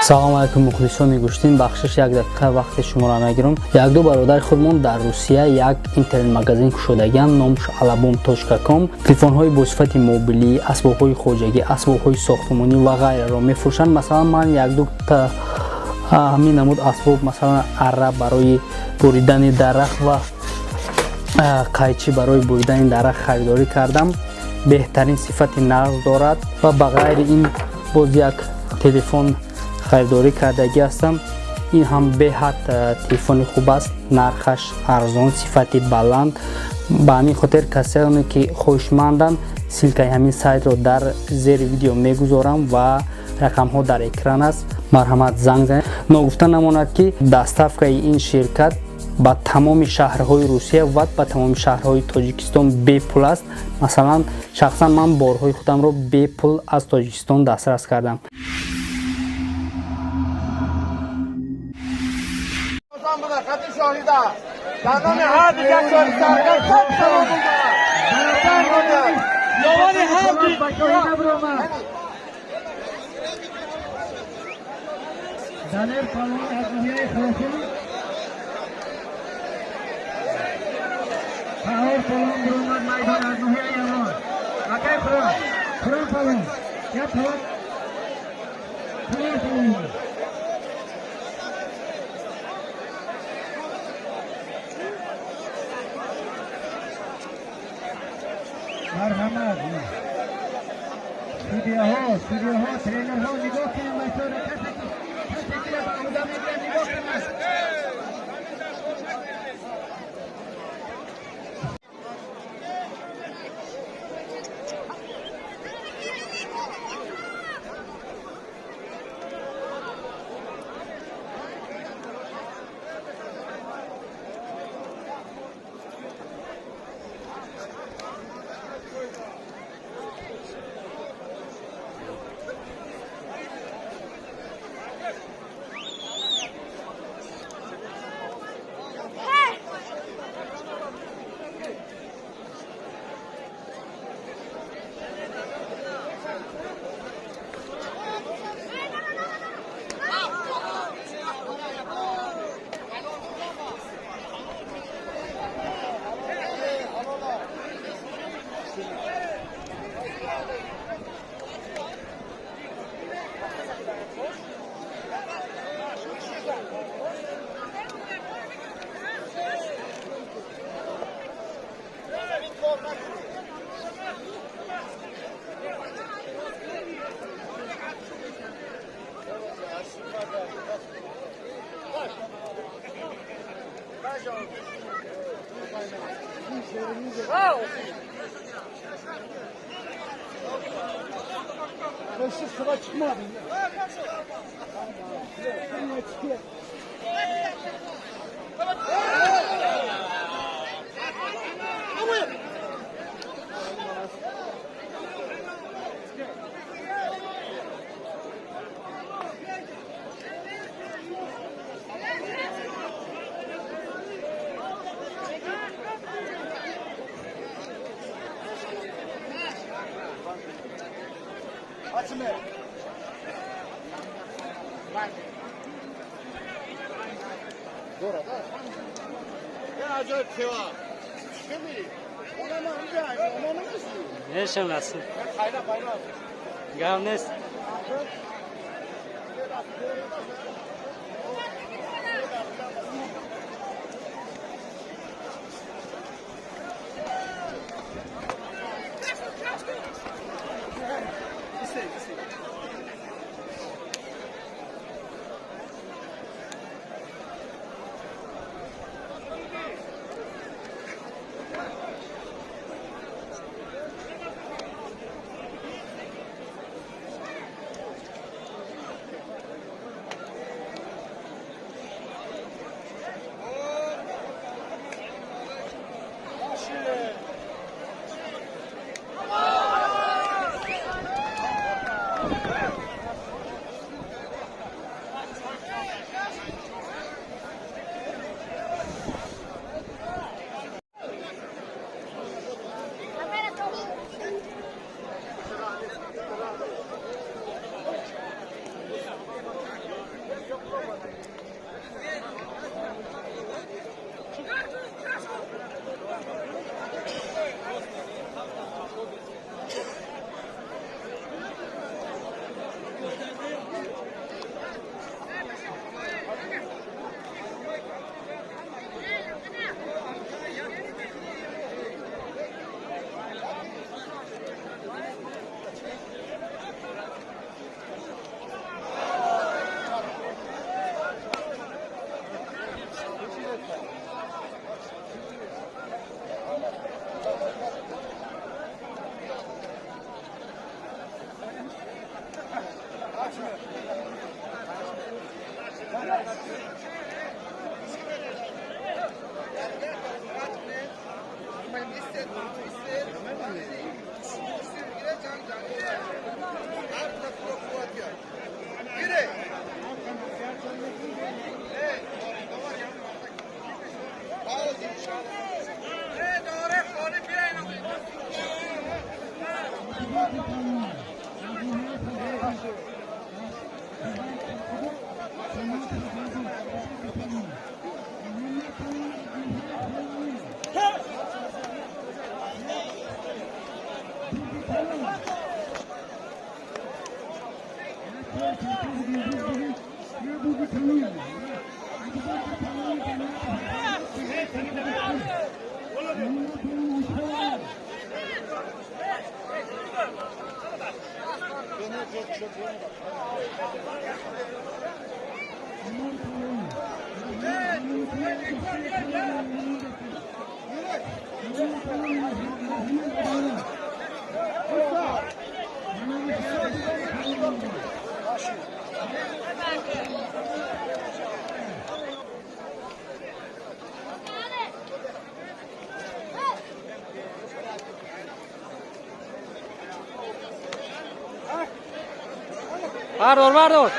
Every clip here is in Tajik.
Салом алайкум, мухлисони гӯштин. Бахшиш, як дақиқа вақти шуморо мегирам. Якду бародари худмон дар Русия як интернет-магазин кушодагианд, номш alabom.com. Телефонҳои бо сифати мобилӣ, асбобҳои хоҷагӣ, асбобҳои сохтмонӣ ва ғайраро мефурӯшанд. Масалан, ман якдута ҳамин намуд асбоб, масалан, арра барои буридани дарахт ва қайчӣ барои буридани дарахт харидорӣ кардам. Беҳтарин сифати нағз дорад ва ба ғайри ин боз як телефон харидорӣ кардагӣ ҳастам. Ин ҳам беҳад телефони хуб аст, нархаш арзон, сифати баланд. Ба ҳамин хотир касоне ки хоҳишманданд, ссылкаи ҳамин сайтро дар зери видео мегузорам ва рақамҳо дар экран аст, марҳамат, занг занед. Ногуфта намонад, ки доставкаи ин ширкат ба тамоми шаҳрҳои Русия ва ба тамоми шаҳрҳои Тоҷикистон бепул аст. Масалан, шахсан ман борҳои худамро бепул аз Тоҷикистон дастрас кардам. Далер Палвон аз ноҳияи Хофин, Қаҳор Палвон биромад майдон аз ноҳияи Явон. Акай Қурон, Қурон Палвон, як палвон, Қурон Палвон. Марҳамат, судьяҳо, судьяҳо, тренерҳо, нигоҳ кунед бачаҳоро, касе ки ба ӯҳда мегирад, нигоҳ кунад. Sıra çıkmadı. Çıkıyor. Нешинасӣ, гап нест. Бардор, бардор.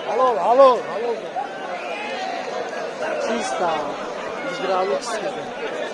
Алло, алло, алло. Чисто. Безградовский.